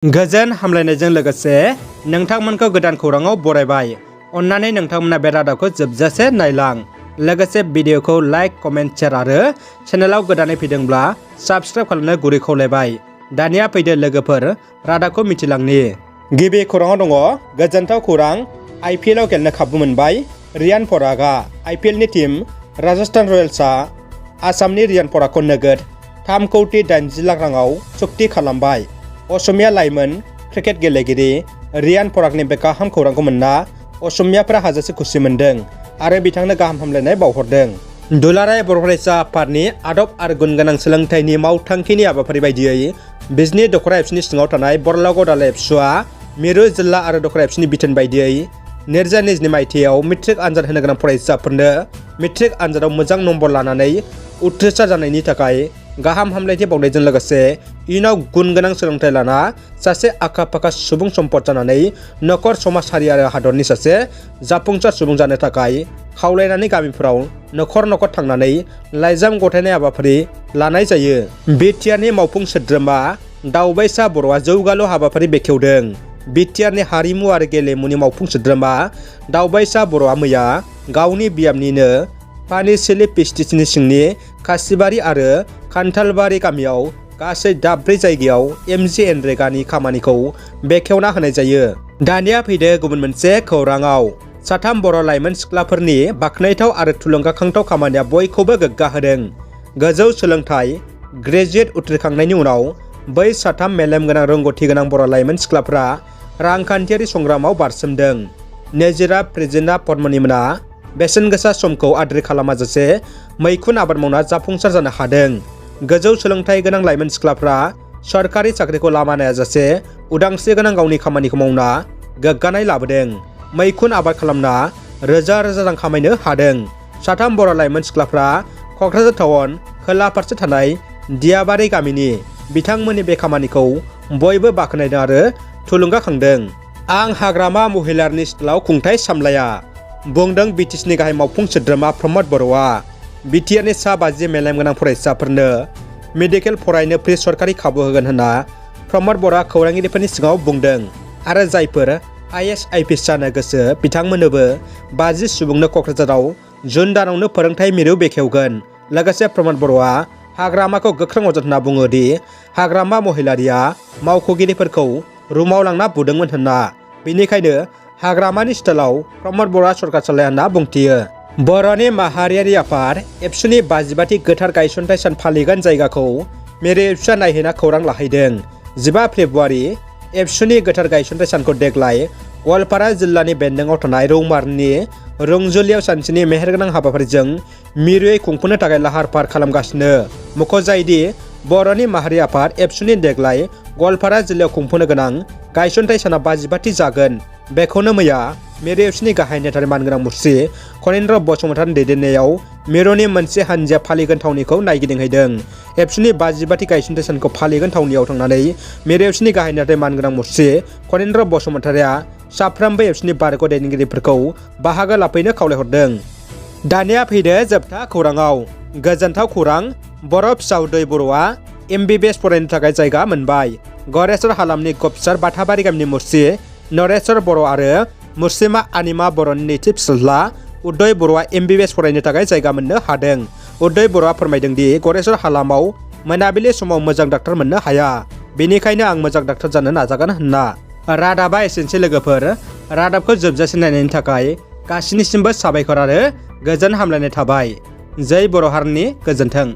गोजोन हामलायनायजों लोगोसे नोंथांमोनखौ गोदान खौराङाव बरायबाय। अन्नानै नोंथांमोना बे रादाबखौ जोबजासे नायलां। लोगोसे भिडिअखौ लाइक, कमेन्ट, शेयार आरो चेनेलाव गोदानै फैदोंब्ला साबस्क्राइब खालामनो गुरै खावलायबाय। दानिया फैदो लोगोफोर रादाबखौ मिथिलांनि। गिबि खौराङाव दङ गोजोनथाव खौरां, IPLआव गेलेनो खाबु मोनबाय रियान परागआ। IPLनि टीम राजस्थान रयेल्सआ आसामनि रियान परागखौ नोगोद 3,80,00,000 राङाव चुक्ति खालामबाय। असमिया लाइमोन क्रिकेट गेलेगिरि रियान परागनि बे गाहाम खौरांखौ मोनना असमियाफोरा हाजासे खुसि मोन्दों आरो बिथांनो गाहाम हामलायनाय बावहरदों। दुलाराय बर' फरायसा आफादनि आदब आरो गुनगोनां सोलोंथाइनि मावथांखिनि हाबाफारि बायदियै बिजनि दख'रा एबसुनि सिङाव थानाय बरलागाव दालाइ एबसुआ मिरु जिल्ला आरो दख'रा एबसुनि बिथोन बायदियै 2022 मायथाइयाव मेट्रिक आनजाद होनो गोनां फरायसाफोरनो मेट्रिक आनजादाव मोजां नम्बर लानानै उथ्रिसार जानायनि थाखाय गाहाम हामलायथि बावनायजों लोगोसे इयुनाव गुन गोनां सोलोंथाइ लाना सासे आखा-फाखा सुबुं सम्पद जानानै नखर, समाज, हारि आरो हादरनि सासे जाफुंसार सुबुं जानो थाखाय खावलायनानै गामिफोराव नखर नखर थांनानै लाइजाम गथायनाय हाबाफारि लानाय जायो। बिटिआरनि मावफुं सोद्रोमा दावबायसा बर'आ जौगालु हाबाफारि बेखेवदों। बिटिआरनि हारिमु आरो गेलेमुनि मावफुं सोद्रोमा दावबायसा बर'आ मैया गावनि बियामनिनो पानिसिलि पिस्टिसनि सिंनि खासिबारि आरो खान्थालबारि गामियाव गासै 4 जायगायाव MGNरेगानि खामानिखौ बेखेवना होनाय जायो। दानिया फैदो गुबुन मोनसे खौराङाव। 3 बर' लाइमोन सिख्लाफोरनि बाख्नायथाव आरो थुलुंगाखांथाव खामानिया बयखौबो गोग्गा होदों। गोजौ सोलोंथाइ ग्रेजुवेट उथ्रिखांनायनि उनाव बै 3 मेलेम गोनां रोंगौथि गोनां बर' लाइमोन सिख्लाफोरा रांखान्थियारि संग्रामाव बारसोमदों। निजिरा प्रेजेन्टआ पद्मनिमोना बेसेन गोसा समखौ आद्रि खालामाजासे मैखुन आबाद मावना जाफुंसार जानो हादों। गोजौ सोलोंथाइ गोनां लाइमोन सिख्लाफ्रा सरकारि साख्रिखौ लामा नायाजासे उदांस्रि गोनां गावनि खामानिखौ मावना गोग्गानाय लाबोदों। मैखुन आबाद खालामना रोजा रोजा रां खामायनो हादों। 3 बर' लाइमोन सिख्लाफ्रा क'क्राझार टाउन खोला फारसे थानाय दियाबारि गामिनि। बिथांमोननि बे खामानिखौ बयबो बाख्नायदों आरो थुलुंगाखांदों। आं हाग्रामा महिलारनि स्टाइलाव खुंथाइ सामलाया, बुंदों बिटिसिनि गाहाय मावफुं सोद्रोमा प्रमद बर'आ। बिटिआरनि सा 50 मेलेम गोनां फरायसाफोरनो मेडिकेल फरायनो फ्रि सरकारि खाबु होगोन होनना प्रमद बर'आ खौरांगिरिफोरनि सिगाङाव बुंदों आरो जायफोर IAS IPS जानो गोसो बिथांमोननोबो 50 सुबुंनो क'क्राझाराव जुन दानावनो फोरोंथाइ मिरु बेखेवगोन। लोगोसे प्रमद बर'आ हाग्रामाखौ गोख्रों अजद होनना बुङो दि हाग्रामा महिलारिया मावख'गिरिफोरखौ रुमाव लांना बुदोंमोन होनना। बेनिखायनो हाग्रामानि स्टाइलाव प्रमद बर'आ सरकार सालाया होनना बुंथियो। बर'नि माहारियारि आफाद एबसुनि 55थि गोथार गायसनथाइ सान फालिगोन जायगाखौ मिरु एबसुआ नायहैना खौरां लाहैदों। 15 फेब्रुवारि एबसुनि गोथार गायसनथाइ सानखौ देग्लाय गवालपारा जिल्लानि बेन्दोंआव थानाय रौमारिनि रंजुलियाव सानसेनि मेहेरगोनां हाबाफारिजों मिरुयै खुंफुंनो थाखाय लाहार फाहार खालामगासिनो। मख'जायोदि बर'नि माहारि आफाद एबसुनि देग्लाय गवालपारा जिल्लायाव खुंफुंनो गोनां गायसनथाइ साना 55थि जागोन। बेखौनो मैया मिरु एबसुनि गाहाय नेतारि मानगोनां मुस्रि खनीन्द्र बसुमतारिनि दैदेननायाव मिरुनि मोनसे हानजाया फालिगोन थावनिखौ नायगिदिंहैदों। एबसुनि 55थि गायसनथाइ सानखौ फालिगोन थावनियाव थांनानै मिरु एबसुनि गाहाय नेतारि मानगोनां मुस्रि खनीन्द्र बसुमतारिया साफ्रोमबो एबसुनि बारग' दैदेनगिरिफोरखौ बाहागो लाफैनो खावलायहरदों। दानिया फैदो जोबथा खौराङाव। गोजोनथाव खौरां, बर' फिसा उदै बर'आ MBBS फरायनो थाखाय जायगा मोनबाय। गरेस्वर हालामनि गपसार बाथाबारि गामिनि मुस्रि नरेश्वर बर' आरो मुस्रिमा आनिमा बर'नि नैथि फिसाज्ला उदय बर'आ MBBS फरायनो थाखाय जायगा मोननो हादों। उदय बर'आ फोरमायदों दि गरेस्वर हालामाव मोनाबिलि समाव मोजां डाक्टार मोननो हाया, बेनिखायनो आं मोजां डाक्टार जानो नाजागोन होनना। रादाबा एसेनोसै लोगोफोर। रादाबखौ जोबजासे नायनायनि थाखाय गासैनिसिमबो साबायखर आरो गोजोन हामलायनाय थाबाय। जै बर' हारिनि गोजोन्थों।